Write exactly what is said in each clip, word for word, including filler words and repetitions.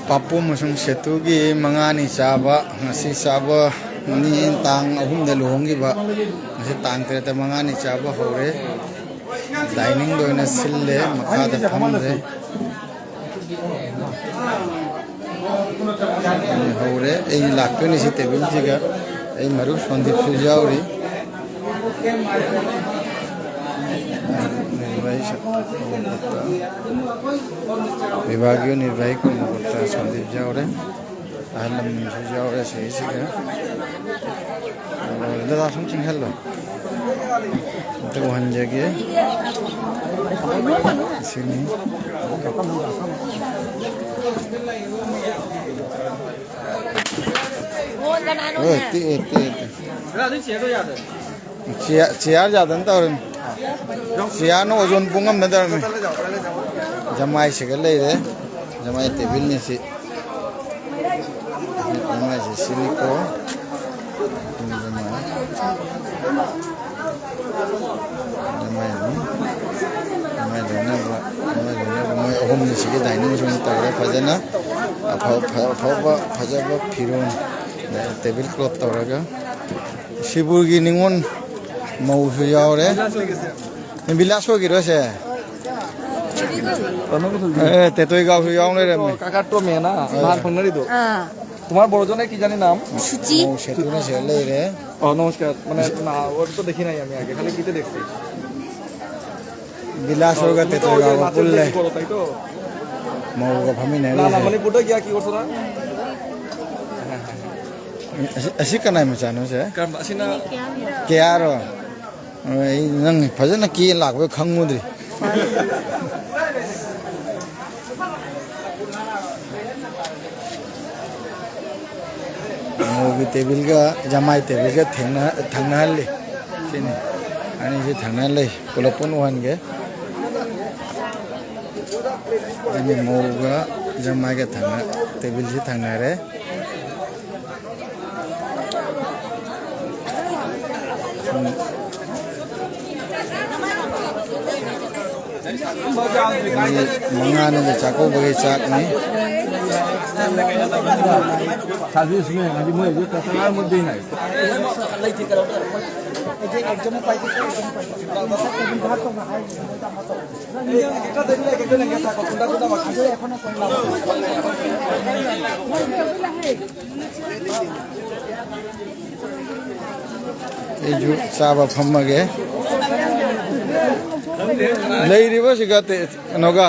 ꯄꯥꯄꯨ ꯑꯃꯁꯨꯡ ꯁꯦꯇꯨꯒꯤ ꯃꯉꯥꯅꯤ ꯆꯥꯕ, ꯉꯁꯤ ꯆꯥꯕ, ꯅꯤ ꯇꯥꯡ ꯑꯍꯨꯝꯗ ꯂꯨꯍꯣꯡꯈꯤꯕ, ꯉꯁꯤ ꯇꯥꯡ ꯇꯔꯦꯠꯇ ꯃꯉꯥꯅꯤ ꯆꯥꯕ ꯍꯧꯔꯦ꯫ ꯗꯥꯏꯅꯤꯡꯗ ꯑꯣꯏꯅ ꯁꯤꯜꯂꯦ, ꯃꯈꯥꯗ ꯐꯝꯗ꯭ꯔꯦ꯫ ꯍꯧꯔꯦ꯫ ꯑꯩ ꯂꯥꯛꯇꯣꯏꯅꯤ ꯁꯤ ꯇꯦꯕꯜꯁꯤꯒ꯫ ꯑꯩ ꯃꯔꯨꯞ ꯁꯣꯟꯗꯤꯞꯁꯨ ꯌꯥꯎꯔꯤ꯫ ꯅꯤꯔꯚꯥꯏ ꯁ-, ꯕꯤꯚꯥꯒꯤꯌ ꯅꯤꯔꯚꯥꯏ ꯀꯣꯔꯃꯀꯔꯇꯥ ꯁꯣꯟꯗꯤꯞ ꯌꯥꯎꯔꯦ꯫ ꯑꯍꯜ ꯂꯃꯟꯁꯨ ꯌꯥꯎꯔꯦ ꯁꯤꯁꯤꯒ꯫ ꯗꯗꯥ ꯁꯨꯝ ꯆꯤꯡꯍꯜꯂꯣ꯫ ꯑꯝꯇ ꯎꯍꯟꯖꯒꯦ꯫ ꯁꯤꯅꯤ꯫ ꯍꯣꯏ, ꯇꯦꯛꯑꯦ, ꯇꯦꯛꯑꯦ, ꯇꯦꯛꯑꯦ꯫ ꯆꯤꯌꯥ-, ꯆꯤꯌꯥꯔ ꯌꯥꯗꯅ ꯇꯧꯔꯤꯅꯤ꯫ ꯆꯤꯌꯥꯔꯅ ꯑꯣꯖꯣꯟ ꯄꯨꯡ ꯑꯃꯗ ꯇꯧꯔꯝꯃꯤ꯫ ꯖꯃꯥꯏꯁꯤꯒ ꯂꯩꯔꯦ꯫ ꯖꯃꯥꯏ ꯇꯦꯕꯜꯅꯤ ꯁꯤ꯫ ꯖꯃꯥꯏꯁꯤ ꯁꯤꯅꯤꯀꯣ꯫ ꯖꯃꯥꯏ꯫ ꯖꯃꯥꯏ ꯑꯗꯨꯝ꯫ ꯖꯃꯥꯏ ꯂꯣꯏꯅꯕ, ꯖꯃꯥꯏ ꯂꯣꯏꯅꯕ ꯃꯣꯏ ꯑꯍꯨꯝꯅꯤ ꯁꯤꯒꯤ dining room ꯇꯧꯔꯦ ꯐꯖꯅ꯫ ꯑꯐ-, ꯐ-, ꯑꯐꯕ ꯐꯖꯕ ꯐꯤꯔꯣꯟ, table cloth ꯇꯧꯔꯒ꯫ ꯁꯤꯕꯨꯔꯒꯤ ꯅꯤꯉꯣꯜ ꯃꯧꯁꯨ ꯌꯥꯎꯔꯦ꯫ ꯕꯤꯂꯥꯁ ꯑꯣꯏꯒꯤꯔꯣ ꯁꯦ? ꯑꯦ, ꯇꯦꯇꯣꯏꯒꯥꯎꯁꯨ ꯌꯥꯎ ꯂꯩꯔꯝꯃꯦ꯫ ꯀꯥꯀꯥ ꯇꯣꯝꯃꯦꯅ ꯅꯍꯥꯟ ꯐꯪꯅꯔꯤꯗꯣ꯫ ꯑꯥ꯫ তোমাৰ বড়জনে কি জানি নাম? সুচি। ꯃꯧ ꯁꯦꯠꯇꯨꯅ ꯁꯤꯗ ꯂꯩꯔꯦ꯫ অ, নমস্কার। মানে, না, ওর তো দেখি নাই আমি আগে, খালি কিতে দেখছি। বিলাস ও, অর্গা তুমি তো ওই যে তেতোইগাঁও নাচের যে পুল্লে। কি করো, তাই তো? ꯃꯧꯒ ꯐꯝꯃꯤꯟꯅꯔꯤꯁꯦ꯫ না, না, মানে, বুটা গিয়া কি করছো না? ꯑꯁꯤ, ꯑꯁꯤ ꯀꯅꯥꯏ ꯃꯆꯥꯅꯣ ꯁꯦ? ꯀꯔꯝꯕ? ꯑꯁꯤꯅ ꯀꯦꯌꯥꯔꯣ? ꯑꯩ ꯅꯪ ꯐꯖꯅ ꯀꯦ ꯂꯥꯛꯄ ꯈꯪꯉꯨꯗ꯭ꯔꯤ꯫ ꯃꯧꯒꯤ ꯇꯦꯕꯜꯒ ꯖꯃꯥꯏ ꯇꯦꯕꯜꯒ ꯊꯦꯡꯅ-, ꯊꯪꯅꯍꯜꯂꯤ꯫ ꯁꯤꯅꯤ꯫ ꯑꯅꯤꯁꯤ ꯊꯪꯅꯍꯜꯂꯤ꯫ ꯄꯨꯂꯞ ꯄꯨꯟꯅ ꯎꯍꯟꯒꯦ꯫ ꯑꯅꯤ ꯃꯧꯒ ꯖꯃꯥꯏꯒ ꯊꯪꯅ-, ꯇꯦꯕꯜꯁꯤ ꯊꯪꯅꯔꯦ꯫ ꯃꯤ ꯃꯉꯥꯅꯤꯒꯤ ꯆꯥꯛꯀꯧꯕꯒꯤ ꯆꯥꯛꯅꯤ꯫ ꯁꯥꯔꯚꯤꯁꯅꯦ, ꯍꯥꯏꯗꯤ ꯃꯣꯏ ꯍꯧꯖꯤꯛ ꯀꯁꯇꯃꯔ ꯑꯃ ꯗꯦꯡ ꯍꯥꯏ꯫ ꯑꯩꯁꯨ ꯆꯥꯕ ꯐꯝꯃꯒꯦ꯫ ꯂꯩꯔꯤꯕꯣ ꯁꯤꯒ ꯇꯦ-, ꯀꯩꯅꯣꯒ?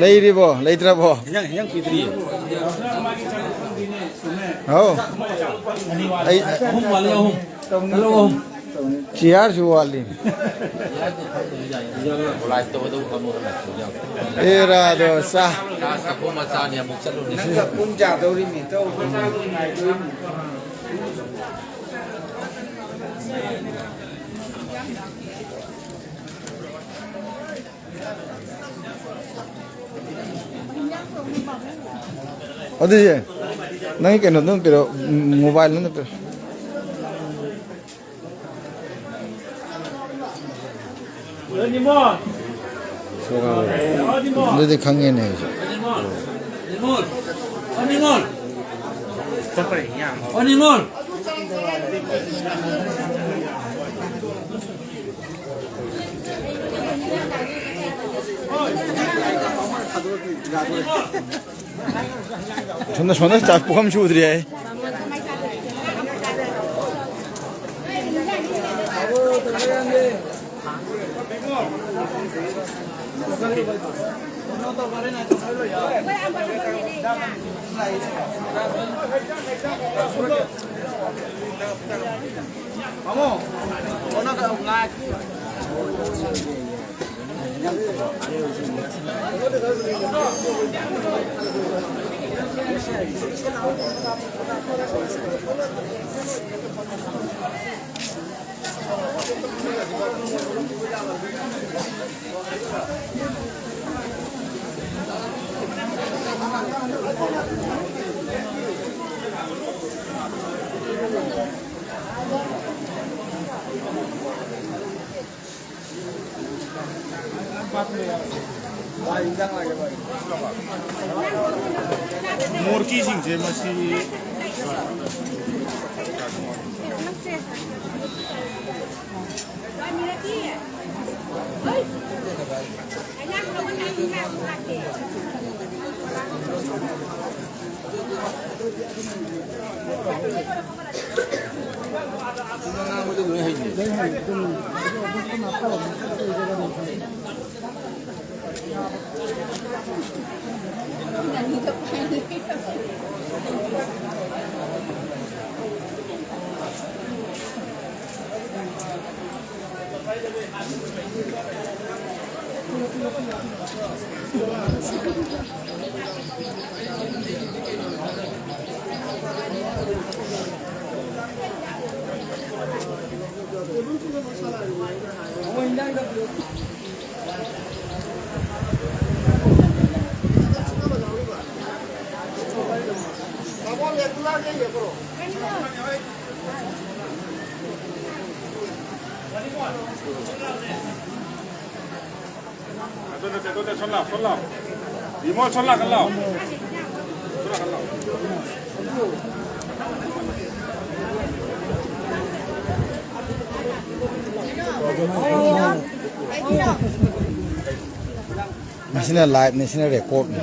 ꯂꯩꯔꯤꯕꯣ? ꯂꯩꯇ꯭ꯔꯕꯣ? ꯍꯤꯟꯖꯥꯡ, ꯍꯤꯟꯖꯥꯡ ꯄꯤꯗ꯭ꯔꯤꯌꯦ꯫ ꯍꯥꯎ꯫ ꯑꯩ ꯑꯍꯨꯝ ꯋꯥꯠꯂꯤ, ꯑꯍꯨꯝ꯫ ꯆꯤꯌꯥꯔꯁꯨ ꯋꯥꯠꯂꯤ꯫ ꯑꯦꯔꯥꯗꯣ ꯆꯥ-, ꯆꯥꯛ ꯆꯥꯛꯈꯨꯝ ꯃꯆꯥꯅꯤ, ꯑꯃꯨꯛ ꯆꯠꯂꯨꯅꯤ꯫ ꯅꯪꯒ ꯄꯨꯡ ꯀꯌꯥ ꯇꯧꯔꯤꯃꯤ? ꯇꯧ꯫ ꯑꯗꯨꯗꯤ ꯅꯪꯒꯤ ꯀꯩꯅꯣꯗꯣ ꯑꯝ ꯄꯤꯔꯛꯑꯣ, ꯃꯣꯕꯥꯏꯜꯗꯣ ꯑꯝ ꯄꯤꯔꯛꯑꯣ꯫ ꯑꯗꯨꯗꯤ ꯈꯪꯉꯦꯅꯦ ꯑꯩꯁꯨ꯫ ꯁꯣꯝꯗ, ꯁꯣꯝꯗ ꯆꯥꯛ ꯄꯨꯈꯝ ꯁꯨꯗ꯭ꯔꯤ ꯍꯥꯏ꯫ ꯃꯣꯔꯀꯤꯁꯤꯡꯁꯦ ꯃꯁꯤ ꯑꯗꯨ ꯅꯠꯇꯦ, ꯑꯗꯨ ꯅꯠꯇꯦ, ꯁꯣꯝ ꯂꯥꯎ, ꯁꯣꯝ ꯂꯥꯎ꯫ ꯏꯃꯣ, ꯁꯣꯝ ꯂꯥꯛꯀ ꯂꯥꯎ꯫ ꯁꯣꯝ ꯂꯥꯛꯀ ꯂꯥꯎ꯫ ꯃꯁꯤꯅ live ꯅꯤ, ꯁꯤꯅ record ꯅꯤ꯫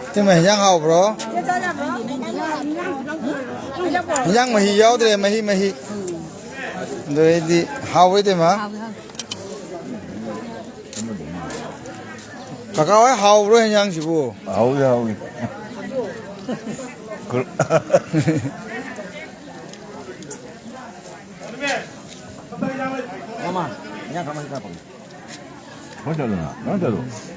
ꯏꯇꯩꯃ, ꯍꯤꯟꯖꯥꯡ ꯍꯥꯎꯕ꯭ꯔꯣ? ꯍꯤꯟꯖꯥꯡ ꯃꯍꯤ ꯌꯥꯎꯗ꯭ꯔꯦ, ꯃꯍꯤ, ꯃꯍꯤ꯫ ꯑꯗꯨ ꯑꯩꯗꯤ ꯍꯥꯎꯕ꯭ꯔꯣ, ꯏꯇꯩꯃ? ꯀꯀꯥ ꯍꯣꯏ, ꯍꯥꯎꯕ꯭ꯔꯣ ꯍꯤꯟꯖꯥꯡꯁꯤꯕꯨ? ꯍꯥꯎꯏ, ꯍꯥꯎꯏ꯫ ꯃꯃꯥ, ꯏꯟꯖꯥꯡ ꯈꯔ ꯃꯍꯤ ꯈꯔ ꯍꯥꯞꯄꯛꯑꯣ꯫ ꯀꯃꯥꯏꯅ ꯇꯧꯗꯣꯏꯅꯣ? ꯀꯃꯥꯏꯅ ꯇꯧꯗꯣꯏꯅꯣ?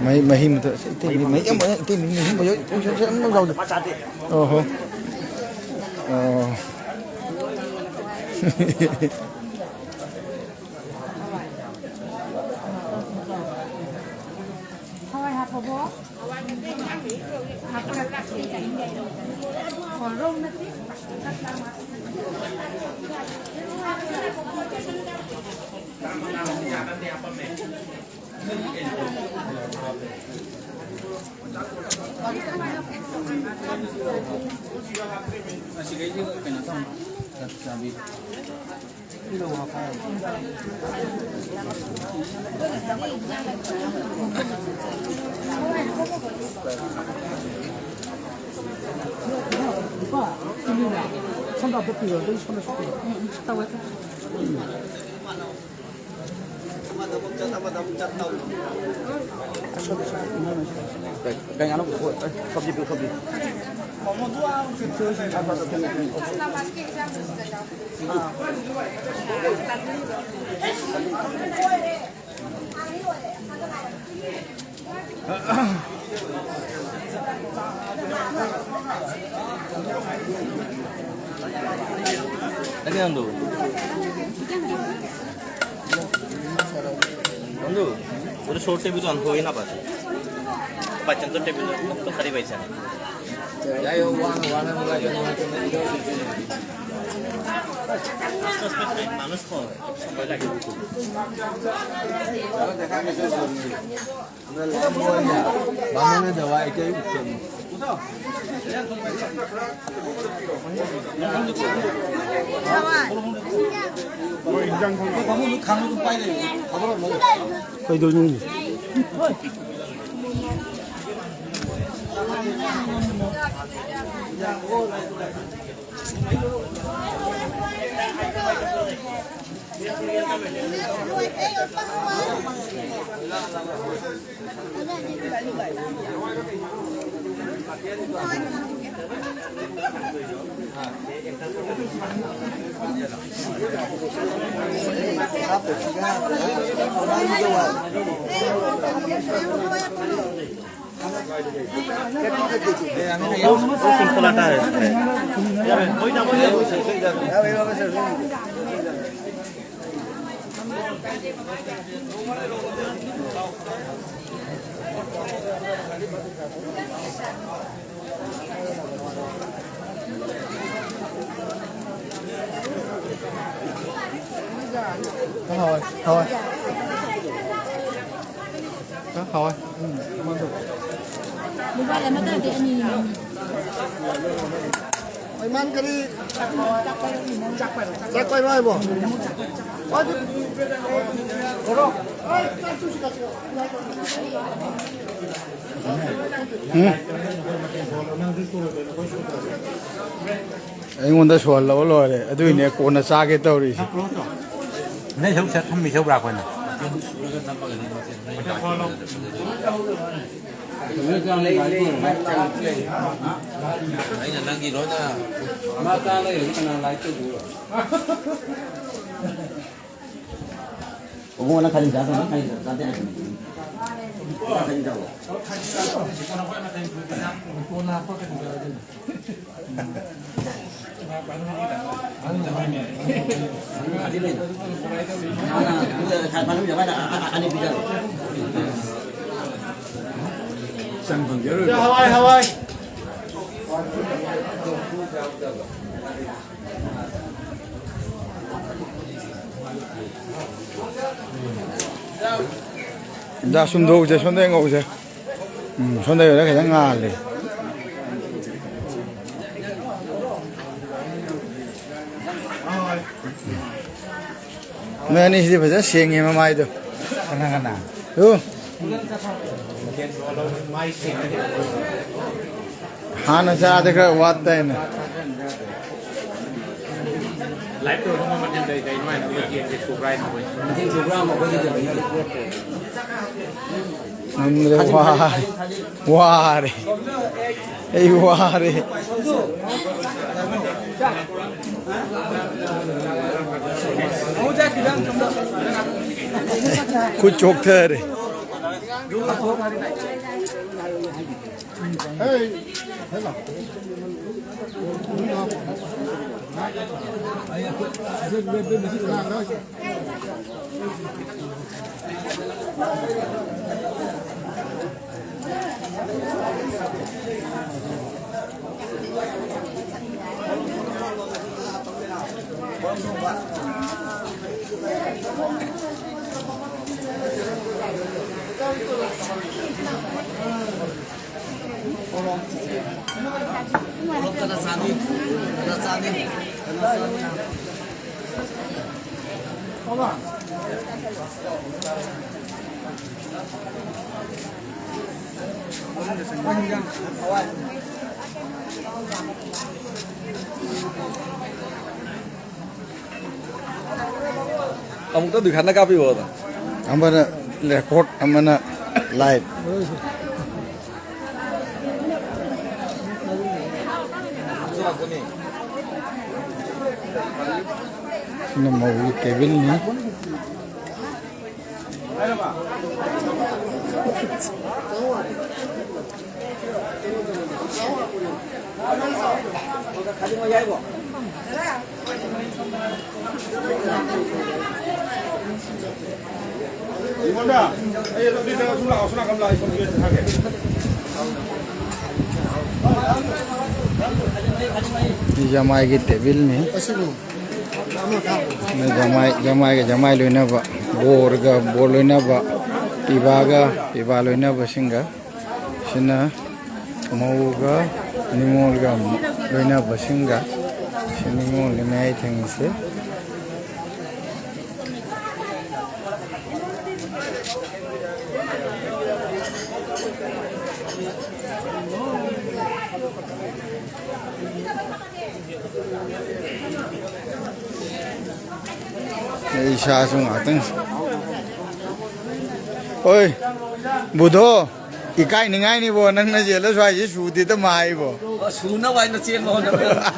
ꯃꯍꯤ, ꯃꯍꯤ ꯑꯃꯇ, ꯏꯇꯩꯃꯤ, ꯃꯍꯤ ꯑꯃ, ꯏꯇꯩꯃꯤ, ꯃꯍꯤ ꯑꯃ ꯌꯥꯎ-, ꯌꯥꯎ-, ꯌꯥꯎ-, ꯌꯥꯎ-, ꯌꯥꯎ-, ꯌꯥꯎ-, ꯑꯣ ꯍꯣ꯫ ꯑꯣ꯫ ꯍꯋꯥꯏ ꯍꯥꯞꯄꯕꯣ? ꯍꯥꯞꯄꯒ ꯇꯛꯈꯤ꯫ ꯑꯣ, ꯔꯧ ꯅꯠꯇꯦ꯫ ꯑꯁꯤꯈꯩꯁꯤ ꯀꯩꯅꯣ ꯇꯧ꯫ ꯆꯥꯕꯤ꯫ ꯀꯩ ꯉꯥꯅꯨ ꯄꯨꯊꯣꯛ-, ꯑꯦ, ꯁꯕꯖꯤ ꯄꯤꯌꯨ, ꯁꯕꯖꯤ꯫ বন্ধু, ওটা ছোট টেবিল তো আনতে হই না পারে। বাচ্চা তো টেবিল তো খালি পাইছে না। মানুষ কম, সময় লাগে। বামুনে দেওয়া এটাই উত্তম। ꯀꯩꯗꯧꯗꯣꯏꯅꯣ? ꯍꯥꯎꯋꯦ, ꯍꯥꯎꯋꯦ꯫ ꯈꯔ ꯍꯥꯎꯋꯦ꯫ ꯎꯝ, ꯑꯃꯗꯣ꯫ ꯃꯣꯕꯥꯏꯜ ꯑꯃ ꯇꯧꯔꯗꯤ ꯑꯅꯤ꯫ ꯍꯣꯏ, ꯃꯥꯅ ꯀꯔꯤ? ꯆꯥꯛ ꯄꯥꯏꯔꯣ ꯍꯥꯏꯕꯣ? ꯎꯝ꯫ ꯑꯩꯉꯣꯟꯗ ꯁꯣꯜꯂꯕ ꯂꯣꯏꯔꯦ꯫ ꯑꯗꯨꯏꯅꯦ ꯀꯣꯟꯅ ꯆꯥꯒꯦ ꯇꯧꯔꯤꯁꯦ꯫ ꯅꯣꯏ ꯁꯔꯨꯛ ꯁꯠ ꯊꯝꯕꯤꯁꯧꯕ꯭ꯔꯥ ꯑꯩꯈꯣꯏꯅ? ꯑꯩꯅ ꯅꯪꯒꯤ ꯂꯣꯏꯅ ꯃꯥ ꯆꯥ ꯂꯩꯔꯗꯤ ꯀꯅꯥ ꯂꯥꯏ ꯇꯧꯗꯣꯏꯕ? ꯏꯕꯨꯡꯉꯣ, ꯅꯪ ꯈꯥꯖꯤꯡ ꯆꯥꯗ꯭ꯔꯣ? ꯅꯪ ꯈꯥꯖꯤꯡ ꯆꯥꯗꯦ ꯍꯥꯏꯕꯅꯤ꯫ ꯅꯪ ꯈꯥꯖꯤꯡ ꯆꯥꯕ꯭ꯔꯣ? ꯈꯥꯖꯤꯡ ꯂꯩꯅ꯫ ꯈꯥꯖꯤꯡ ꯂꯩꯅ꯫ ꯃꯥꯅ ꯈꯥꯖꯤꯡ ꯂꯩꯅ꯫ ꯃꯥꯅ ꯑꯅꯤ ꯄꯤꯖꯔꯣ꯫ ꯍꯋꯥꯏ, ꯍꯋꯥꯏ꯫ ꯗꯥ ꯁꯨꯝ ꯊꯣꯛꯎꯁꯦ, ꯁꯣꯝꯗ ꯉꯧꯁꯦ꯫ ꯎꯝ, ꯁꯣꯝꯗ ꯌꯧꯔꯒ ꯈꯤꯇꯪ ꯉꯥꯜꯂꯦ꯫ ꯅꯣꯏ ꯑꯅꯤꯁꯤꯗꯤ ꯐꯖꯅ ꯁꯦꯡꯉꯦ ꯃꯃꯥꯏꯗꯣ꯫ ꯀꯅꯥ ꯀꯅꯥ? ꯇꯨ꯫ ꯍꯥꯟꯅ ꯆꯥꯗ ꯈꯔ ꯋꯥꯠꯇꯥꯏꯅꯦ꯫ ꯂꯥꯏꯚ ꯇꯧꯔꯒ ꯃꯃꯟ ꯀꯩ ꯀꯩꯅꯣ ꯍꯥꯏꯅ ꯑꯩꯈꯣꯏ ꯌꯦꯟꯁꯦ ꯁꯨꯕ꯭ꯔꯥ ꯍꯥꯏꯅ ꯑꯩꯈꯣꯏ꯫ ꯃꯊꯦꯜ ꯁꯨꯕ꯭ꯔꯥ ꯑꯃ ꯑꯩꯈꯣꯏꯒꯤ ꯀꯩꯅꯣꯒꯤ꯫ ꯉꯝꯗ꯭ꯔꯦ, ꯋꯥꯔꯦ꯫ ꯋꯥꯔꯦ꯫ ꯑꯩ ꯋꯥꯔꯦ꯫ ꯈꯨꯠ ꯆꯣꯛꯊꯔꯦ꯫ ꯑꯃꯨꯛꯇ ꯗꯨꯏ ꯈꯟꯅ ꯀꯥꯞꯄꯤꯌꯣ ꯑꯗꯣ꯫ ꯑꯃꯅ ꯔꯦꯀꯣꯔꯗ, ꯑꯃꯅ ꯂꯥꯏꯚ꯫ ꯁꯤꯅ ꯃꯧꯒꯤ ꯀꯦꯕꯤꯟꯅꯤ꯫ ꯖꯃꯥꯏꯒꯤ ꯇꯦꯕꯤꯜꯅꯤ꯫ ꯖꯃꯥꯏ, ꯖꯃꯥꯏꯒ ꯖꯃꯥꯏ ꯂꯣꯏꯅꯕ, ꯕꯣꯔꯒ ꯕꯣꯔ ꯂꯣꯏꯅꯕ, ꯄꯤꯕꯥꯒ ꯄꯤꯕꯥ ꯂꯣꯏꯅꯕꯁꯤꯡꯒ, ꯁꯤꯅ ꯃꯧꯒ ꯅꯤꯉꯣꯜꯒ ꯂꯣꯏꯅꯕꯁꯤꯡꯒ, ꯁꯤ ꯅꯤꯉꯣꯜꯅꯤ ꯃꯌꯥꯏ ꯊꯪꯕꯁꯦ꯫ ꯑꯩ ꯏꯁꯥꯁꯨ ꯉꯥꯛꯇꯪ꯫ ꯑꯣꯏ, ꯕꯨꯙꯣ, ꯏꯀꯥꯏꯅꯤꯡꯉꯥꯏꯅꯤꯕꯣ, ꯅꯪꯅ ꯆꯦꯜꯂ ꯁ꯭ꯋꯥꯏꯁꯦ ꯁꯨꯗꯦꯗ ꯃꯥꯏꯕꯣ꯫ ꯑꯣ, ꯁꯨꯅꯕ ꯍꯥꯏꯅ ꯆꯦꯟꯕ ꯍꯣꯠꯅꯕ꯫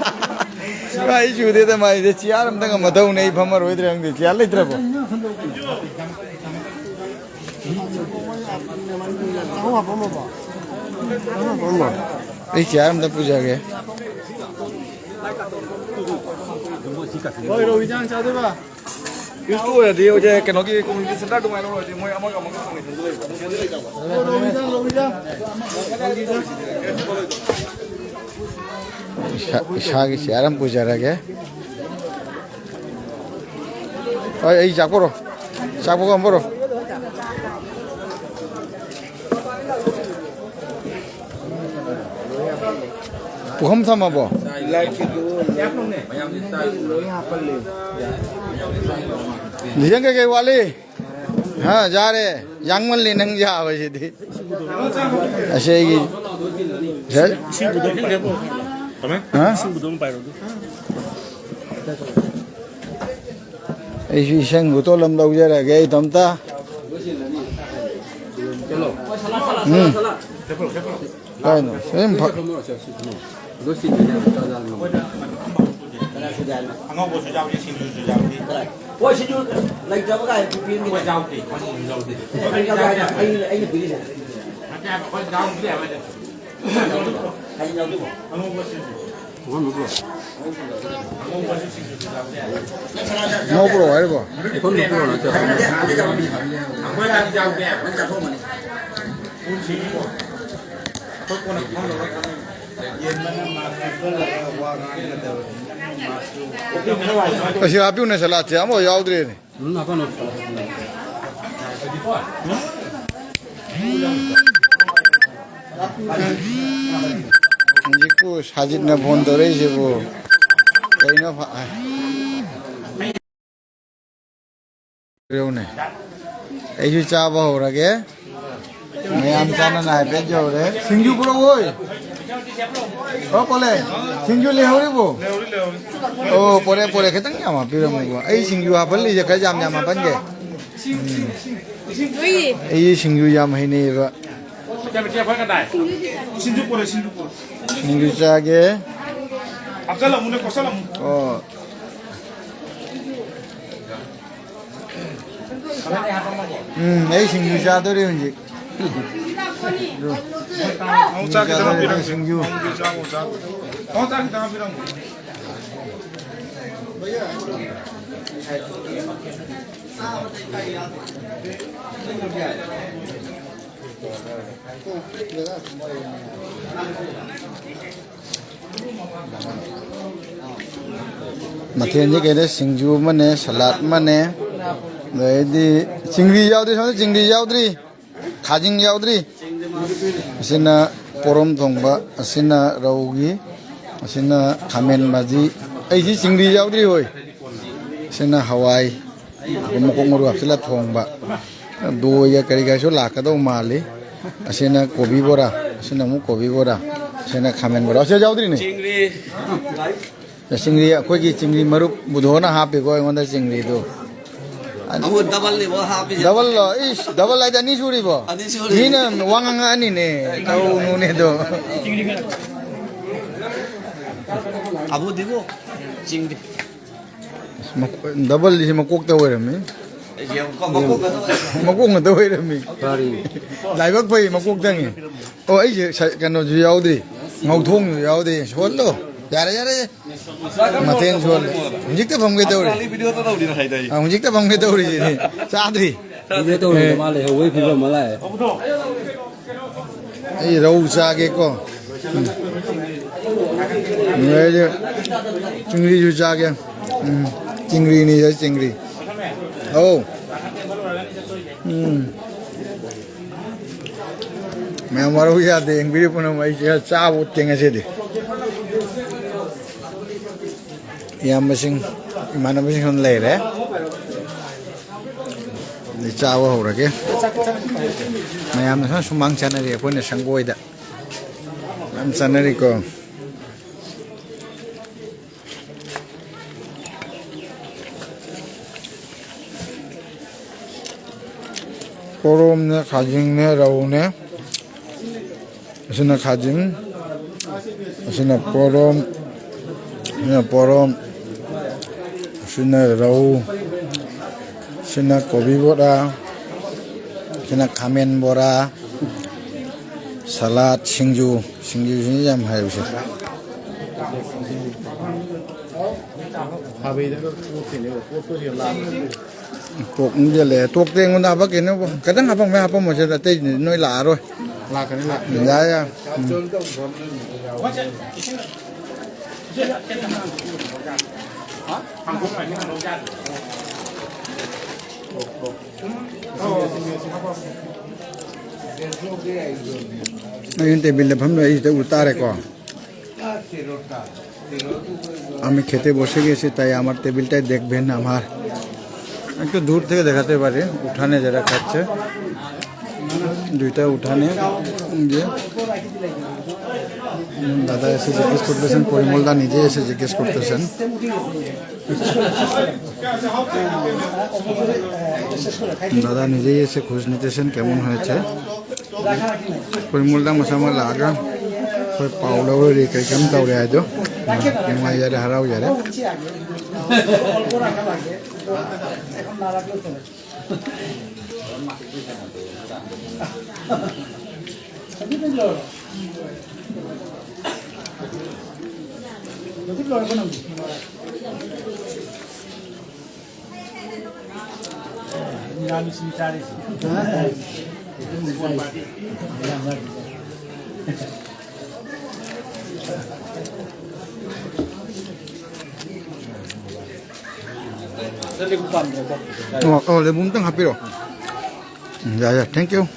ꯁ꯭ꯋꯥꯏ ꯁꯨꯗꯦꯗ ꯃꯥꯏꯁꯦ, ꯆꯤꯌꯥꯔ ꯑꯝꯇꯪ ꯃꯊꯧꯅꯦ, ꯑꯩ ꯐꯝꯃꯔꯣꯏꯗ꯭ꯔꯥ ꯈꯪꯗꯦ, ꯆꯤꯌꯥꯔ ꯂꯩꯇ꯭ꯔꯕꯣ? ꯑꯩ ꯆꯤꯌꯥꯔ ꯑꯝꯇ ꯄꯨꯖꯒꯦ꯫ ꯍꯣꯏ, ꯔꯣ, ꯏꯟꯖꯥꯡ ꯆꯥꯗꯣꯏꯕ? ꯌꯨꯁꯇꯨ ꯑꯣꯏꯔꯗꯤ ꯍꯧꯖꯤꯛ ꯀꯩꯅꯣꯒꯤ ꯀꯝꯃ꯭ꯌꯨꯅꯤꯇꯤ ꯁꯦꯟꯇꯔ ꯑꯗꯨꯃꯥꯏꯅ ꯑꯣꯏꯔꯗꯤ ꯃꯣꯏ ꯑꯃꯒ ꯑꯃꯒ ꯀꯝꯃ꯭ꯌꯨꯅꯤꯀꯦꯁꯟꯗꯨ ꯂꯩꯕ꯫ ꯏꯁꯥ-, ꯏꯁꯥꯒꯤ ꯆꯤꯌꯥꯔ ꯑꯃ ꯄꯨꯖꯔꯒꯦ꯫ ꯍꯣꯏ, ꯑꯩ ꯆꯥꯛ ꯄꯨꯔꯣ꯫ ꯆꯥꯛ ꯄꯨꯈꯝ ꯄꯨꯔꯣ꯫ ꯄꯨꯈꯝ ꯊꯝꯃꯕꯣ? ꯂꯥꯏꯠꯁꯤꯁꯨ ꯂꯣꯏ ꯍꯥꯞꯄꯜꯂꯦ꯫ ꯗꯤꯖꯥꯏꯟ ꯀꯩꯀꯩ ꯋꯥꯠꯂꯤ? ꯍꯥ, ꯌꯥꯔꯦ꯫ ꯌꯥꯡꯃꯜꯂꯤ ꯅꯪ ꯌꯥꯕꯁꯤꯗꯤ꯫ ꯑꯁꯤ ꯑꯩꯒꯤ ꯁꯥꯔ? ꯏꯁꯤꯡ ꯕꯣꯇꯜ ꯄꯥꯏꯔꯣ꯫ ꯍꯥ? ꯏꯁꯤꯡ ꯕꯣꯇꯜ ꯑꯃ ꯄꯥꯏꯔꯣ ꯑꯗꯨ꯫ ꯑꯩꯁꯨ ꯏꯁꯤꯡ ꯕꯣꯇꯜ ꯑꯃ ꯂꯧꯖꯔꯒꯦ ꯏꯇꯣꯝꯇ꯫ ꯎꯝ꯫ ꯀꯥꯏꯅꯣ? ꯁꯤ ꯑꯗꯨꯝ ꯐ- ꯑꯉꯧꯕꯁꯨ ꯌꯥꯎꯏ, ꯁꯤꯡꯖꯨꯁꯨ ꯌꯥꯎꯏ꯫ ꯍꯣꯏ, ꯁꯤꯡꯖꯨ ꯂꯩꯇ꯭ꯔꯕ ꯀꯥꯏ ꯄꯤꯕꯤꯔꯝꯒꯦ꯫ ꯍꯣꯏ, ꯌꯥꯎꯗꯦ꯫ ꯃꯆꯨꯁꯨ ꯌꯥꯎꯗꯦ꯫ ꯑꯩꯅ, ꯑꯩꯅ ꯄꯤꯔꯤꯁꯦ꯫ ꯍꯌꯦꯡ ꯌꯥꯎꯗꯣꯏꯕꯣ? ꯉꯧꯕ꯭ꯔꯣ ꯍꯥꯏꯔꯤꯕꯣ? ꯑꯁꯤ ꯍꯥꯞꯄꯤꯌꯨꯅꯦ, ꯁꯂꯥꯠꯁꯦ ꯑꯃꯐꯥꯎ ꯌꯥꯎꯗ꯭ꯔꯦꯅꯦ꯫ ꯍꯧꯖꯤꯛꯄꯨ ꯁꯥꯖꯤꯠꯅ ꯐꯣꯟ ꯇꯧꯔꯛꯏꯁꯤꯕꯨ ꯀꯩꯅꯣ? ꯐ-, ꯌꯧꯅꯦ꯫ ꯑꯩꯁꯨ ꯆꯥꯕ ꯍꯧꯔꯒꯦ꯫ ꯃꯌꯥꯝ ꯆꯥꯅꯅ ꯍꯥꯏꯐꯦꯠ ꯌꯧꯔꯦ꯫ ꯁꯤꯡꯖꯨ ꯄꯨꯔꯛꯑꯣꯏ꯫ ꯑꯣ, ꯄꯣꯂꯦ꯫ ꯁꯤꯡꯖꯨ ꯂꯩꯍꯧꯔꯤꯕꯣ? ꯂꯩꯍꯧꯔꯤ, ꯂꯩꯍꯧꯔꯤ꯫ ꯑꯣ, ꯄꯣꯔꯦ, ꯄꯣꯔꯦ꯫ ꯈꯤꯇꯪ ꯌꯥꯝ ꯍꯥꯞꯄꯤꯔꯝꯃꯨꯀꯣ꯫ ꯑꯩ ꯁꯤꯡꯖꯨ ꯍꯥꯞꯍꯜꯂꯤꯁꯦ ꯈꯔ ꯌꯥꯝ ꯌꯥꯝ ꯍꯥꯞꯍꯟꯒꯦ꯫ ꯑꯩ ꯁꯤꯡꯖꯨ ꯌꯥꯝ ꯍꯩꯅꯩꯌꯦꯕ꯫ ꯁꯤꯡꯖꯨ ꯄꯣꯔꯦ, ꯁꯤꯡꯖꯨ ꯄꯣꯔꯦ꯫ ꯁꯤꯡꯖꯨ ꯆꯥꯒꯦ꯫ ꯍꯥꯞꯆꯜꯂꯝꯃꯨꯅꯦ, ꯀꯣꯠꯁꯜꯂꯝꯃꯨ꯫ ꯑꯣ꯫ ꯎꯝ, ꯑꯩ ꯁꯤꯡꯖꯨ ꯆꯥꯗꯣꯔꯤ ꯍꯧꯖꯤꯛ꯫ ꯑꯃꯨꯛ ꯆꯥꯛ ꯈꯤꯇꯪ ꯆꯥꯗꯣꯔꯤ, ꯍꯥꯞꯄꯤꯔꯝꯒꯦ꯫ ꯁꯤꯡꯖꯨ꯫ ꯑꯃꯨꯛ ꯆꯥꯛ ꯈꯤꯇꯪ ꯍꯥꯞꯄꯤꯔꯝꯒꯦ꯫ ꯃꯊꯦꯜꯁꯦ ꯀꯩꯗ ꯁꯤꯡꯖꯨ ꯑꯃꯅꯦ, ꯁꯂꯥꯗ ꯑꯃꯅꯦ, ꯑꯗꯩꯗꯤ ꯆꯤꯡꯒ꯭ꯔꯤ ꯌꯥꯎꯗ꯭ꯔꯤ, ꯁꯣꯝꯗ ꯆꯤꯡꯒ꯭ꯔꯤ ꯌꯥꯎꯗ꯭ꯔꯤ, ꯊꯥꯖꯤꯡ ꯌꯥꯎꯗ꯭ꯔꯤ꯫ ꯑꯁꯤꯅ ꯄꯣꯔꯣꯝ ꯊꯣꯡꯕ, ꯑꯁꯤꯅ ꯔꯧꯒꯤ, ꯑꯁꯤꯅ ꯈꯥꯃꯦꯟ ꯃꯥꯖꯤ꯫ ꯑꯩꯁꯤ ꯆꯤꯡꯒ꯭ꯔꯤ ꯌꯥꯎꯗ꯭ꯔꯤ ꯍꯣꯏ꯫ ꯑꯁꯤꯅ ꯍꯋꯥꯏ, ꯃꯀꯣꯛ ꯃꯔꯨ ꯍꯥꯞꯆꯤꯜꯂ ꯊꯣꯡꯕ꯫ ꯗꯣꯏꯒ ꯀꯔꯤ ꯀꯔꯤꯁꯨ ꯂꯥꯛꯀꯗꯧ ꯃꯥꯜꯂꯤ꯫ ꯑꯁꯤꯅ ꯀꯣꯕꯤ ꯕꯣꯔꯥ, ꯑꯁꯤꯅ ꯑꯃꯨꯛ ꯀꯣꯕꯤ ꯕꯣꯔꯥ, ꯑꯁꯤꯅ ꯈꯥꯃꯦꯟ ꯕꯣꯔꯥ꯫ ꯑꯁꯤ ꯌꯥꯎꯗ꯭ꯔꯤꯅꯦ꯫ ꯆꯤꯡꯒ꯭ꯔꯤ꯫ ꯆꯤꯡꯒ꯭ꯔꯤ, ꯑꯩꯈꯣꯏꯒꯤ ꯆꯤꯡꯒ꯭ꯔꯤ ꯃꯔꯨꯞ ꯕꯨꯙꯣꯅ ꯍꯥꯞꯄꯤꯀꯣ ꯑꯩꯉꯣꯟꯗ ꯆꯤꯡꯒ꯭ꯔꯤꯗꯨ꯫ ꯑꯃꯨꯛ ꯗꯕꯜꯅꯦꯕ ꯍꯥꯞꯄꯤꯁꯦ꯫ ꯗꯕꯜꯂꯣ? ꯏꯁ, ꯗꯕꯜ ꯍꯥꯏꯗꯤ ꯑꯅꯤ ꯁꯨꯔꯤꯕꯣ? ꯑꯅꯤ ꯁꯨꯔꯤ꯫ ꯃꯤꯅ ꯋꯥ ꯉꯥꯡꯉꯛꯑꯅꯤꯅꯦ, ꯇꯧꯅꯨꯅꯦ ꯑꯗꯣ꯫ ꯑꯕꯨꯗꯤꯕꯨ ꯆꯤꯡꯗꯤ꯫ ꯑꯁ, ꯃꯀꯣ-, ꯗꯕꯜꯁꯤ ꯃꯀꯣꯛꯇ ꯑꯣꯏꯔꯝꯃꯤ꯫ ꯑꯩꯁꯦ ꯌꯥꯝ ꯀ-, ꯃꯀꯣꯛ ꯉꯥꯛꯇ ꯑꯣꯏꯔꯦ꯫ ꯃꯀꯣꯛ ꯉꯥꯛꯇ ꯑꯣꯏꯔꯝꯃꯤ꯫ ꯐꯔꯤ꯫ ꯂꯥꯏꯕꯛ ꯐꯩ, ꯃꯀꯣꯛꯇꯪꯉꯤ꯫ ꯑꯣ, ꯑꯩꯁꯦ ꯁ-, ꯀꯩꯅꯣꯁꯨ ꯌꯥꯎꯗꯦ, ꯉꯧꯊꯣꯡꯁꯨ ꯌꯥꯎꯗꯦ꯫ ꯁꯣꯜꯂꯣ, ꯌꯥꯔꯦ, ꯌꯥꯔꯦ꯫ ꯃꯊꯦꯜ ꯁꯣꯜꯂꯦ꯫ ꯍꯧꯖꯤꯛꯇ ꯐꯝꯒꯦ ꯇꯧꯔꯤ꯫ ꯆꯥꯛ ꯆꯥꯅꯤ video ꯇꯧꯔꯤꯅ ꯍꯥꯏꯗꯥꯏ? ꯑꯥ, ꯍꯧꯖꯤꯛꯇ ꯐꯝꯒꯦ ꯇꯧꯔꯤꯁꯤꯅꯤ꯫ ꯆꯥꯗ꯭ꯔꯤ꯫ Video ꯇꯧꯔꯤꯗ ꯑꯦ꯫ ꯃꯥ ꯂꯩꯍꯧꯕꯒꯤ ꯐꯤꯕꯝ ꯑꯃ ꯂꯥꯛꯑꯦ꯫ ꯑꯩ ꯔꯧ ꯆꯥꯒꯦꯀꯣ꯫ ꯎꯝ꯫ ꯑꯗꯩꯗꯤ ꯆꯤꯡꯒ꯭ꯔꯤꯁꯨ ꯆꯥꯒꯦ꯫ ꯎꯝ꯫ ꯆꯤꯡꯒ꯭ꯔꯤꯅꯤ, ꯆꯤꯡꯒ꯭ꯔꯤ꯫ ꯑꯧ꯫ ꯎꯝ꯫ ꯃꯌꯥꯝ ꯋꯥꯔꯧ ꯌꯥꯗꯦ, ꯌꯦꯡꯕꯤꯔꯤꯕ ꯄꯨꯝꯅꯃꯛ꯫ ꯑꯩꯁꯦ ꯈꯔ ꯆꯥꯕ ꯎꯠꯀꯦ ꯉꯁꯤꯗꯤ꯫ ꯏꯌꯥꯝꯕꯁꯤꯡ, ꯏꯃꯥꯟꯅꯕꯁꯤꯡ ꯁꯣꯝꯗ ꯂꯩꯔꯦ꯫ ꯑꯗꯩ ꯆꯥꯕ ꯍꯧꯔꯒꯦ꯫ ꯃꯌꯥꯝꯅ ꯁꯣꯝ ꯁꯨꯃꯥꯡ ꯆꯥꯅꯔꯤ, ꯑꯩꯈꯣꯏꯅ ꯁꯪꯒꯣꯏꯗ꯫ ꯌꯥꯝ ꯆꯥꯅꯔꯤꯀꯣ꯫ ꯄꯣꯔꯣꯝꯅꯦ, ꯈꯥꯖꯤꯡꯅꯦ, ꯔꯧꯅꯦ꯫ ꯑꯁꯤꯅ ꯈꯥꯖꯤꯡ, ꯑꯁꯤꯅ ꯄꯣꯔꯣꯝ, ꯑꯁꯤꯅ ꯄꯣꯔꯣꯝ, ꯑꯁꯤꯅ ꯔꯧ, ꯑꯁꯤꯅ ꯀꯣꯕꯤ ꯕꯣꯔꯥ, ꯑꯁꯤꯅ ꯈꯥꯃꯦꯟ ꯕꯣꯔꯥ, ꯁꯂꯥꯠ, ꯁꯤꯡꯖꯨ꯫ ꯁꯤꯡꯖꯨꯁꯤꯅ ꯌꯥꯝ ꯍꯥꯏꯕꯁꯦ꯫ ꯇꯣꯛ ꯅꯤꯡꯁꯤꯜꯂꯛꯑꯦ꯫ ꯇꯣꯛꯇ ꯑꯩꯉꯣꯟꯗ ꯍꯥꯄꯛꯀꯦꯅꯦꯕꯣ꯫ ꯈꯤꯇꯪ ꯍꯥꯄꯛꯄ ꯍꯥꯄꯝꯃꯣꯁꯦ, ꯑꯇꯩꯗꯤ ꯅꯣꯏ ꯂꯥꯛꯑꯔꯣꯏ꯫ ꯂꯥꯛꯀꯅꯤ, ꯂꯥꯛꯀꯅꯤ꯫ ꯌꯥꯏ, ꯌꯥꯏ꯫ ꯎꯝ꯫ ꯅꯣꯏ ꯇꯦꯕꯤꯜꯗ ꯐꯝꯂꯒ ꯑꯩ ꯁꯤꯗ ꯎ ꯇꯥꯔꯦꯀꯣ꯫ আমি খেতে বসে গেছি, তাই আমার টেবিলটাই দেখবেন আমার। একটু দূর থেকে দেখাতে পারি, উঠানে যারা খাচ্ছে, দুইটা উঠানে। যে দাদা এসে জিজ্ঞেস করতেছেন, পরিমলদা নিজে এসে জিজ্ঞেস করতেছেন। দাদা নিজেই এসে খোঁজ নিতেছেন কেমন হয়েছে। Kuy mulda mo sama laga. Kuy paula wo ri kai kam tau re ai do. Mo ya re harau ya re. ꯑꯣ, ꯑꯣ, ꯂꯦꯕꯨ ꯑꯝꯇꯪ ꯍꯥꯞꯄꯤꯔꯣ꯫ ꯎꯝ, ꯌꯥꯏ, ꯌꯥꯏ, thank you꯫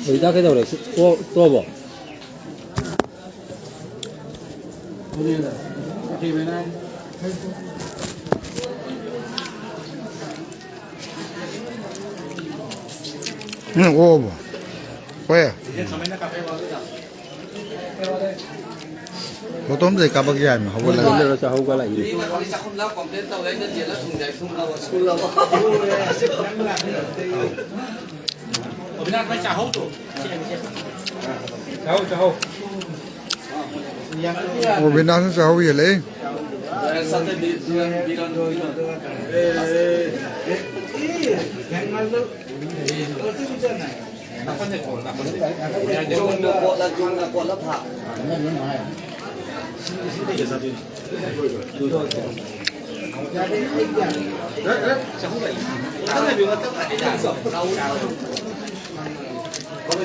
ꯍꯧꯖꯤꯛꯇ ꯀꯩꯗꯧꯔꯦ? ꯇꯣ-, ꯇꯣꯛꯑꯕꯣ? ꯍꯧꯖꯤꯛ ꯀꯩꯅꯣ? ꯎꯝ, ꯑꯣꯕ꯫ ꯍꯣꯏ꯫ ꯕꯣꯇꯣꯟꯗꯩ ꯀꯥꯄꯛ ꯌꯥꯏꯃ, ꯍꯧꯒꯠꯂꯒ꯫ ꯍꯧꯒꯠꯂꯒ ꯆꯥꯍꯧ ꯀꯥꯂꯛꯏꯅꯦ꯫ ꯑꯣ, ꯕꯤꯅꯥꯁꯅ ꯆꯥꯍꯧ ꯌꯦꯜꯂꯛꯏ꯫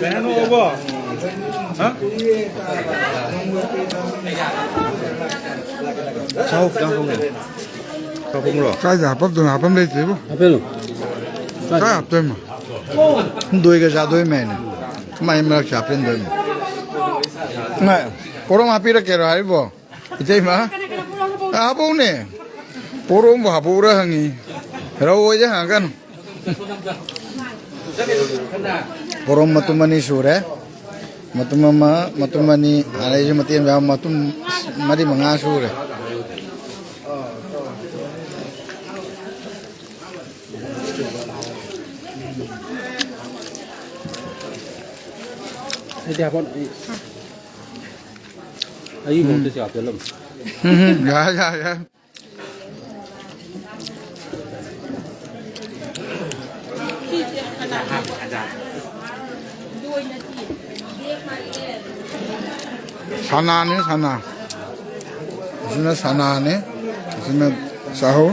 ꯀꯩꯅꯣ ꯑꯣꯕꯣ? ꯍꯥ? ꯆꯥꯍꯧ ꯈꯤꯇꯪ ꯍꯧꯔꯦ꯫ ꯆꯥꯍꯧꯕ꯭ꯔꯣ? ꯀꯥꯏꯗ ꯍꯥꯄꯛꯇꯣꯏꯅꯣ? ꯍꯥꯄꯝ ꯂꯩꯇ꯭ꯔꯤꯕꯣ꯫ ꯍꯥꯞꯄꯦꯜꯂꯨ꯫ ꯀꯥꯏ ꯍꯥꯞꯇꯣꯏꯅꯣ? ꯗꯣꯏꯒ ꯆꯥꯗꯣꯏꯃꯦꯅꯦ꯫ ꯃꯥꯏ ꯃꯔꯛꯁꯦ ꯍꯥꯞꯆꯤꯟꯗꯣꯏꯅꯦ꯫ ꯄꯣꯔꯣꯝ ꯍꯥꯞꯄꯤꯔꯛꯀꯦꯔꯣ ꯍꯥꯏꯔꯤꯕꯣ? ꯏꯇꯩꯃ? ꯍꯥꯄꯧꯅꯦ꯫ ꯄꯣꯔꯣꯝꯕꯨ ꯍꯥꯄꯧꯔ ꯍꯪꯉꯤ꯫ ꯔꯧ ꯑꯣꯏꯗꯤ ꯍꯪꯉꯛꯀꯅꯨ꯫ ꯄꯣꯔꯣꯝ ꯃꯇꯨꯝ ꯑꯅꯤ ꯁꯨꯔꯦ꯫ ꯃꯇꯨꯝ ꯑꯃ, ꯃꯇꯨꯝ ꯑꯅꯤ, ꯑꯗꯩꯁꯨ ꯃꯇꯦꯛ ꯑꯃ ꯌꯥꯎ, ꯃꯇꯨꯝ ꯃꯔꯤ ꯃꯉꯥ ꯁꯨꯔꯦ꯫ ꯑꯩꯗꯤ ꯍꯥꯞꯄꯣ, ꯑꯩ, ꯑꯩꯒꯤ ꯎꯝ꯫ ꯃꯍꯨꯠꯇ ꯁꯤ ꯍꯥꯞꯆꯜꯂꯝꯃꯣ꯫ ꯎꯝ, ꯌꯥꯏ, ꯌꯥꯏ, ꯌꯥꯏ꯫ ꯁꯅꯥꯅꯤ, ꯁꯅꯥ꯫ ꯑꯁꯤꯅ ꯁꯅꯥꯅꯤ, ꯑꯁꯤꯅ ꯆꯍꯧ꯫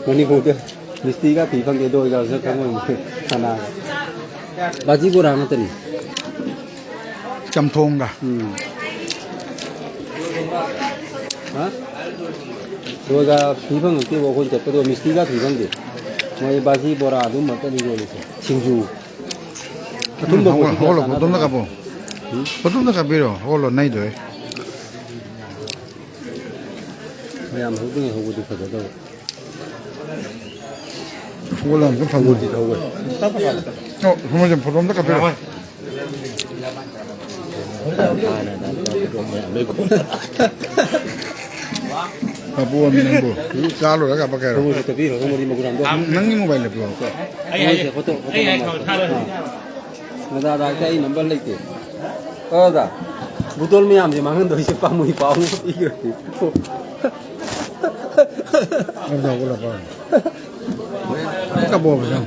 ꯃꯅꯤꯄꯨꯔꯗ ꯃꯤꯁꯇꯤꯒ ꯊꯤ ꯐꯪꯗꯦ, ꯗꯣꯏꯒ ꯈꯪꯉꯣꯏ, ꯁꯅꯥꯒ꯫ ꯕꯥꯖꯤ ꯕꯣꯔꯥ ꯉꯥꯛꯇꯅꯤ꯫ ꯆꯝꯊꯣꯡꯒ꯫ ꯎꯝ꯫ ꯍꯥ? ꯗꯣꯏꯒ ꯊꯤ ꯐꯪꯉꯛꯇꯦꯕ, ꯑꯩꯈꯣꯏ ꯆꯠꯄꯗꯣ ꯃꯤꯁꯇꯤꯒ ꯊꯤ ꯐꯪꯗꯦ꯫ ꯃꯣꯏ ꯕꯥꯖꯤ ꯕꯣꯔꯥ ꯑꯗꯨꯝꯕ ꯉꯥꯛꯇꯅꯤ ꯌꯣꯜꯂꯤꯁꯦ꯫ ꯁꯤꯡꯖꯨ꯫ ꯑꯊꯨꯝꯕ ꯎꯝ, ꯄꯣꯠꯁꯤ ꯀꯌꯥ ꯍꯧꯒꯠꯂꯣ, ꯆꯥꯟꯅꯗꯕ꯫ ꯕꯣꯇꯜꯗ ꯀꯥꯞꯄꯣ꯫ ꯎꯝ? ꯕꯣꯇꯜꯗ ꯀꯥꯞꯄꯤꯔꯣ, ꯍꯧꯒꯠꯂꯣ, ꯅꯩꯗꯣꯏ꯫ ꯃꯌꯥꯝ ꯍꯧꯗ꯭ꯔꯤꯉꯩ ꯍꯧꯕꯗꯤ ꯐꯖꯗꯕ꯫ ꯄꯣꯠ ꯑꯃꯁꯨ ꯐꯪꯉꯣꯏ꯫ ꯑꯣ, ꯁꯣꯝꯗ ꯐꯣꯇꯣ ꯑꯝꯇ ꯀꯥꯞꯄꯤꯔꯣ꯫ ꯀꯥꯞꯄꯛꯑꯣ ꯅꯪꯕꯨ꯫ ꯆꯥ ꯂꯣꯏꯔꯒ ꯀꯥꯞꯄꯛꯀꯦ ꯍꯥꯏꯔꯣ? ꯅꯪꯒꯤ ꯃꯣꯕꯥꯏꯜꯗ ꯄꯤꯔꯛꯑꯣ꯫ ꯗꯥꯗꯥ, ꯑꯩ ꯅꯝꯕꯔ ꯂꯩꯇꯦ꯫ ꯑꯣ, ꯗꯥ, ꯕꯨꯇꯣꯜ ꯃꯌꯥꯝꯁꯦ ꯃꯥꯡꯍꯟꯗꯣꯏꯁꯦ ꯄꯥꯝꯃꯨꯏ, ꯄꯥꯎ ꯑꯃ ꯄꯤꯈ꯭ꯔꯗꯤ꯫ ꯀꯥꯞꯄꯛꯑꯣ ꯄꯩꯁꯥ꯫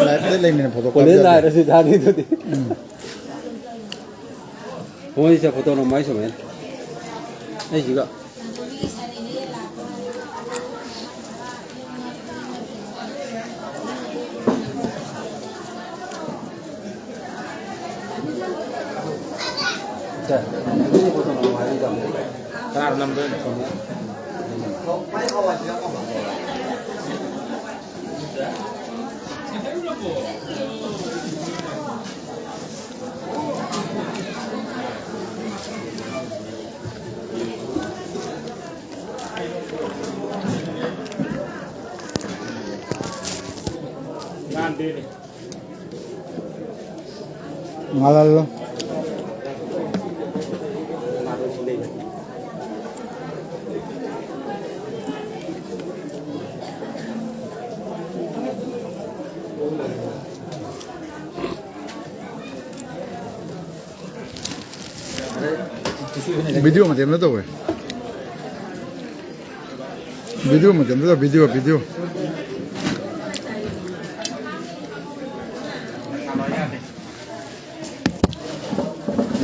ꯂꯥꯏꯐꯇ ꯂꯩꯃꯤꯟꯅ ꯐꯣꯇꯣ ꯀꯣꯂꯦꯖ ꯀꯥꯞꯄ ꯌꯥꯗꯦ꯫ ꯍꯥꯏꯔꯁꯨ ꯌꯥꯅꯤ ꯑꯗꯨꯗꯤ꯫ ꯎꯝ꯫ ꯍꯣꯏ, ꯁꯦ, ꯐꯣꯇꯣ ꯅꯝꯃꯣ ꯑꯩ ꯁꯨꯃꯥꯏꯅ꯫ ꯑꯩꯁꯤꯒ꯫ ꯁꯦ, ꯐꯣꯇꯣ ꯅꯝꯃꯣ ꯍꯥꯏꯔꯤꯗꯣ꯫ ꯀꯅꯥꯅ ꯅꯝꯗꯣꯏꯅꯣ? ꯉꯥꯜꯍꯜꯂꯣ꯫ ꯚꯤꯗꯤꯑꯣ ꯃꯇꯦꯛ ꯑꯃꯇ ꯇꯧꯋꯦ꯫ ꯚꯤꯗꯤꯑꯣ ꯃꯇꯦꯛ ꯑꯃꯇ ꯇꯧ, ꯚꯤꯗꯤꯑꯣ, ꯚꯤꯗꯤꯑꯣ꯫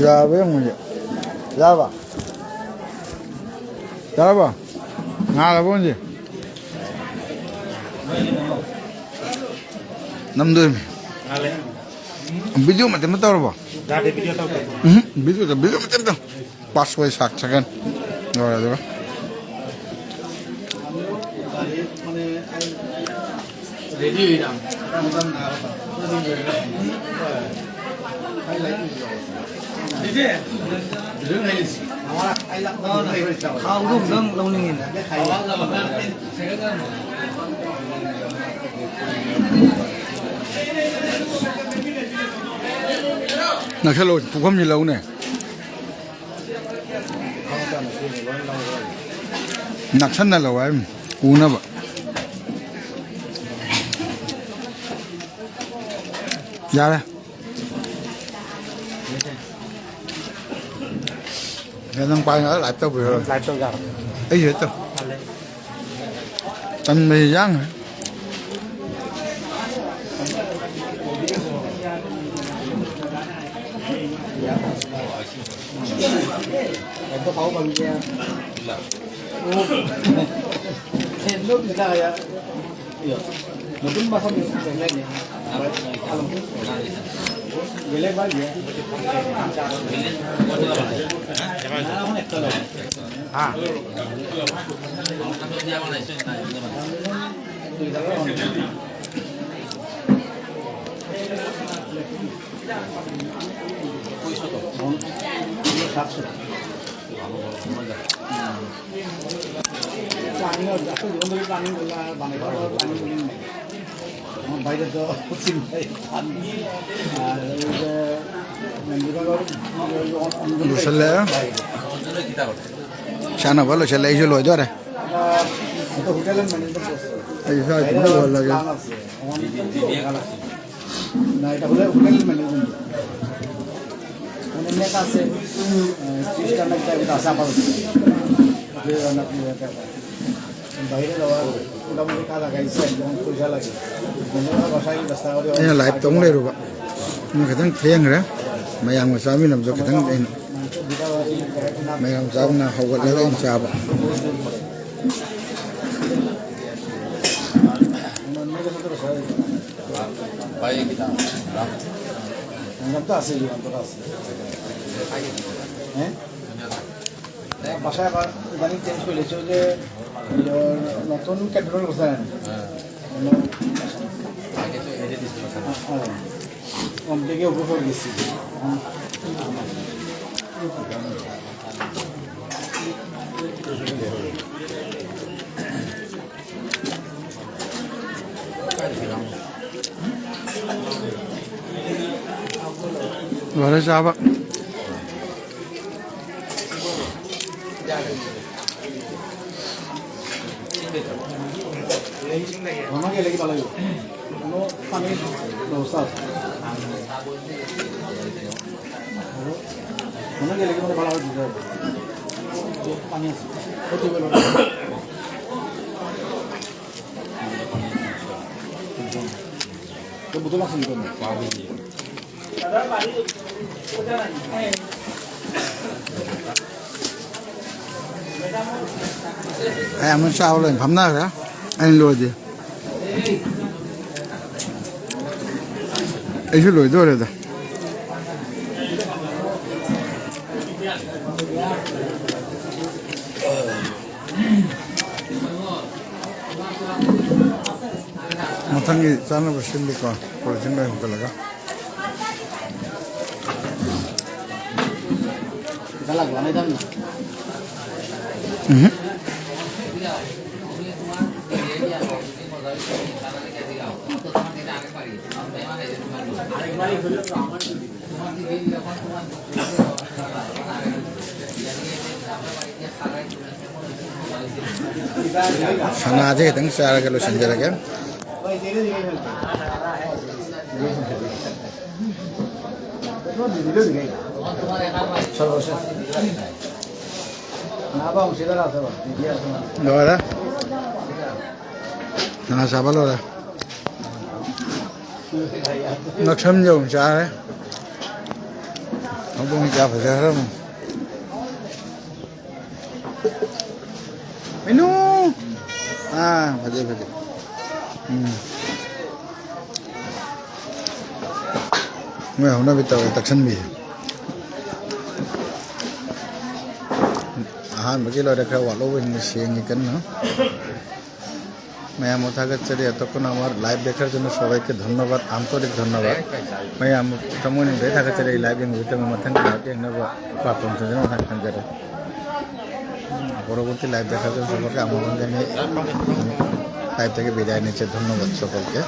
ꯌꯥꯔꯕ ꯌꯦꯡꯉꯨꯁꯦ꯫ ꯌꯥꯔꯕ? ꯌꯥꯔꯕ? ꯉꯥꯜꯂꯕ ꯌꯦꯡꯉꯨꯁꯦ꯫ ꯅꯝꯗꯣꯏꯅꯤ꯫ ꯚꯤꯗꯤꯑꯣ ꯃꯇꯦꯛ ꯑꯃ ꯇꯧꯔꯕꯣ? ꯌꯥꯗꯦ, ꯚꯤꯗꯤꯑꯣ ꯇꯧꯗꯦ꯫ ꯎꯝ, ꯚꯤꯗꯤꯑꯣꯗ, ꯚꯤꯗꯤꯑꯣ ꯃꯇꯦꯛ ꯑꯃ ꯇꯧ꯫ ꯄꯥꯁ ꯋꯥꯏ ꯁꯥꯛ ꯁꯦꯀꯦꯟ꯫ ꯂꯣꯏꯔꯦ ꯑꯗꯨꯒ꯫ ꯈꯥꯎꯗꯣ ꯑꯝꯇꯪ ꯂꯧꯅꯤꯡꯉꯤꯅꯦ꯫ ꯅꯛꯁꯜꯂꯣ, ꯄꯨꯈꯝꯁꯤ ꯂꯧꯅꯦ꯫ ꯅꯛꯁꯟꯅ ꯂꯧ ꯍꯥꯏꯕꯅꯤ, ꯎꯅꯕ꯫ ꯌꯥꯔꯦ꯫ ꯅꯪ ꯄꯥꯏ ꯉꯥꯏꯍꯥꯛ live ꯇꯧꯕꯤꯔꯣ꯫ Live ꯇꯧ ꯌꯥꯔꯣ? ꯑꯩꯁꯨ ꯍꯦꯛ ꯇꯧ꯫ ꯇꯜꯂꯦ꯫ ꯇꯟꯕꯁꯤ ꯌꯥꯡꯈ꯭ꯔꯦ꯫ ꯂꯣꯏꯁꯜꯂꯦ꯫ ꯆꯥꯅꯕ ꯂꯣꯏꯁꯜꯂꯦ, ꯑꯩꯁꯨ ꯂꯣꯏꯗꯣꯔꯦ꯫ ꯑꯩ ꯏꯁꯥ ꯏꯊꯟꯇ ꯎꯍꯜꯂꯒꯦ꯫ বাইরে যাওয়া মোটামুটি কাজ আগাইছে, একদম পয়সা লাগে। বন্ধুরা বাসায় ব্যস্ত করে। ꯑꯩꯅ live ꯇꯧ ꯂꯩꯔꯨꯕ꯫ ꯑꯗꯨꯅ ꯈꯤꯇꯪ ꯊꯦꯡꯈ꯭ꯔꯦ꯫ ꯃꯌꯥꯝꯒ ꯆꯥꯃꯤꯟꯅꯕꯗꯣ ꯈꯤꯇꯪ ꯑꯩꯅ, ꯃꯌꯥꯝ ꯆꯥꯕꯅ ꯍꯧꯒꯠꯂꯒ ꯑꯩꯅ ꯆꯥꯕ꯫ বাসায় আবার ইদানিং চেঞ্জ করে দিয়েছে, ওই যে, ওই যে নতুন ক্যাটাগরি বলছে না? হ্যাঁ। ওখান থেকে উপরে করে দিচ্ছি। ꯂꯣꯏꯔꯦ ꯆꯥꯕ꯫ ꯑꯩ ꯑꯃꯨꯛ ꯆꯥꯕ ꯂꯣꯏ ꯐꯝꯅꯈ꯭ꯔꯦ꯫ ꯑꯩꯅ ꯂꯣꯏꯗꯦ꯫ ꯑꯩꯁꯨ ꯂꯣꯏꯗꯣꯔꯦꯗ꯫ ꯃꯊꯪꯒꯤ ꯆꯥꯅꯕ ꯁꯤꯜꯂꯤꯀꯣ, ꯄꯣꯂꯤꯊꯤꯟ ꯂꯣꯏ ꯍꯨꯝꯒꯠꯂꯒ꯫ ꯎꯝ꯫ ꯁꯅꯥꯁꯦ ꯈꯤꯇꯪ ꯆꯥꯔꯒ ꯂꯣꯏꯁꯤꯟꯖꯔꯒꯦ꯫ ꯂꯣꯏꯔꯦ꯫ ꯉꯥ ꯆꯥꯕ ꯂꯣꯏꯔꯦ꯫ ꯉꯛꯁꯝꯁꯦ ꯑꯃꯨꯛ ꯆꯥꯔꯦ꯫ ꯍꯧꯗꯣꯡ ꯀꯌꯥ ꯐꯖꯈ꯭ꯔꯕꯅꯣ꯫ ꯃꯤꯅꯨ! ꯑꯥ, ꯐꯖꯩ, ꯐꯖꯩ꯫ ꯎꯝ꯫ ꯃꯣꯏ ꯍꯧꯅꯕꯤ ꯇꯧꯔꯦ, ꯇꯛꯁꯟꯕꯤ꯫ ꯑꯍꯥꯟꯕꯒꯤ ꯂꯣꯏꯔꯦ, ꯈꯔ ꯋꯥꯠꯍꯧꯕꯁꯤꯡꯗꯣ ꯁꯦꯡꯉꯤ ꯀꯟꯅ꯫ ꯃꯌꯥꯝꯕꯨ ꯊꯥꯒꯠꯆꯔꯤ꯫ ꯑꯇꯣꯞꯄꯅ ꯑꯃ ꯂꯥꯏꯚ ꯂꯦꯛꯈꯔꯗꯨꯅ ꯁꯣꯔꯣꯏꯀ ꯙꯟꯌꯕꯥꯗ, ꯑꯟꯇꯔꯤꯛ ꯙꯟꯌꯕꯥꯗ꯫ ꯃꯌꯥꯝ ꯊꯃꯣꯏꯅꯨꯡꯗꯩ ꯊꯥꯒꯠꯆꯔꯤ꯫ ꯂꯥꯏꯚ ꯌꯦꯡꯕꯒꯤꯗꯃꯛ ꯃꯊꯪ ꯂꯥꯏꯚ ꯌꯦꯡꯅꯕ ꯄ꯭ꯂꯦꯠꯐꯣꯝ ꯁꯤꯟꯖꯅꯕ ꯍꯥꯏꯅ ꯈꯟꯖꯔꯦ꯫ ꯄꯔꯕꯔꯇꯤ ꯂꯥꯏꯚ ꯂꯦꯛꯈꯔꯗꯨꯅ ꯁꯣꯔꯣꯏꯀ ꯑꯃꯨꯛ ꯍꯟꯖꯅꯤ꯫ ꯂꯥꯏꯚꯇꯒꯤ ꯕꯤꯗꯥꯏ ꯅꯤꯁꯦ꯫ ꯙꯟꯌꯕꯥꯗ ꯁꯣꯔꯣꯏꯀ꯫